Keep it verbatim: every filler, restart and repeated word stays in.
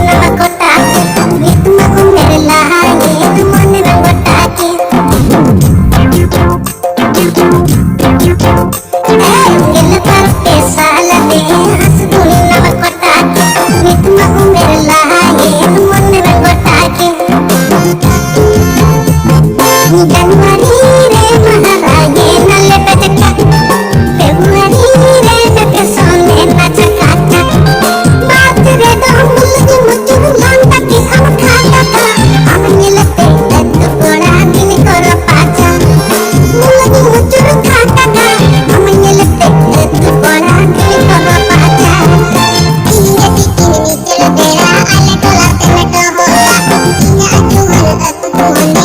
ᱱᱟᱣᱟ ᱠᱚᱴᱟ ᱠᱮ, ᱱᱤᱛ ᱢᱟ ᱩᱢᱮᱨ ᱞᱟᱦᱟ ᱜᱮ, ᱢᱚᱱᱮ ᱢᱟ ᱜᱚᱴᱟ ᱠᱮ᱾ ᱮ, ᱜᱮᱞ ᱵᱟᱨ ᱯᱮ ᱥᱟᱞ ᱨᱮ, ᱦᱟᱸᱥ ᱫᱷᱩᱲᱤ ᱱᱟᱣᱟ ᱠᱚᱴᱟ ᱠᱮ, ᱱᱤᱛ ᱢᱟ ᱩᱢᱮᱨ ᱞᱟᱦᱟ ᱜᱮ, ᱢᱚᱱᱮ ᱢᱟ ᱜᱚᱴᱟ ᱠᱮ᱾ ᱡᱟᱱᱩᱣᱟᱨᱤ ᱨᱮ ᱢᱟᱦᱟᱨᱟ ᱜᱮ ᱱᱟᱞᱮ ᱯᱮ ᱪᱟᱠᱟ, ᱯᱷᱮᱵᱨᱩᱣᱟᱨᱤ ᱨᱮ ᱱᱟᱯᱮ ᱥᱚᱱᱮ ᱱᱟ ᱪᱟᱠᱟ ᱪᱟᱠ᱾ ᱢᱟᱨᱪ ᱨᱮ ᱫᱚ ᱢᱩᱞᱩᱡ ᱢᱩᱪᱩᱨ ᱞᱟᱝ ᱛᱟᱠᱤ ᱟᱢ ᱠᱷᱟ ᱠᱟᱠᱟ, ᱟᱢ ᱧᱮᱞ ᱛᱮ ᱟᱹᱛᱩ ᱠᱚᱲᱟ ᱫᱤᱱ ᱠᱚ ᱨᱟᱯᱟᱪᱟ᱾ ᱢᱩᱞᱩᱡ ᱢᱩᱪᱩᱨ ᱠᱷᱟ ᱠᱟᱠᱟ, ᱟᱢ ᱧᱮᱞ ᱛᱮ ᱟᱹᱛᱩ ᱠᱚᱲᱟ ᱫᱤᱱ ᱠᱚ ᱨᱟᱯᱟᱪᱟ᱾ ᱤᱧ ᱜᱟᱛᱮ ᱠᱤᱱ ᱵᱤᱪᱟᱹᱨ ᱵᱮᱲᱟ ᱟᱞᱮ ᱴᱚᱞᱟ ᱛᱮ ᱢᱮᱴᱚ ᱦᱚᱲᱟ, ᱤᱧᱟᱜ ᱡᱩᱣᱟᱹᱱ ᱟᱹᱛᱩ ᱠᱚ ᱦᱟᱸᱰᱮ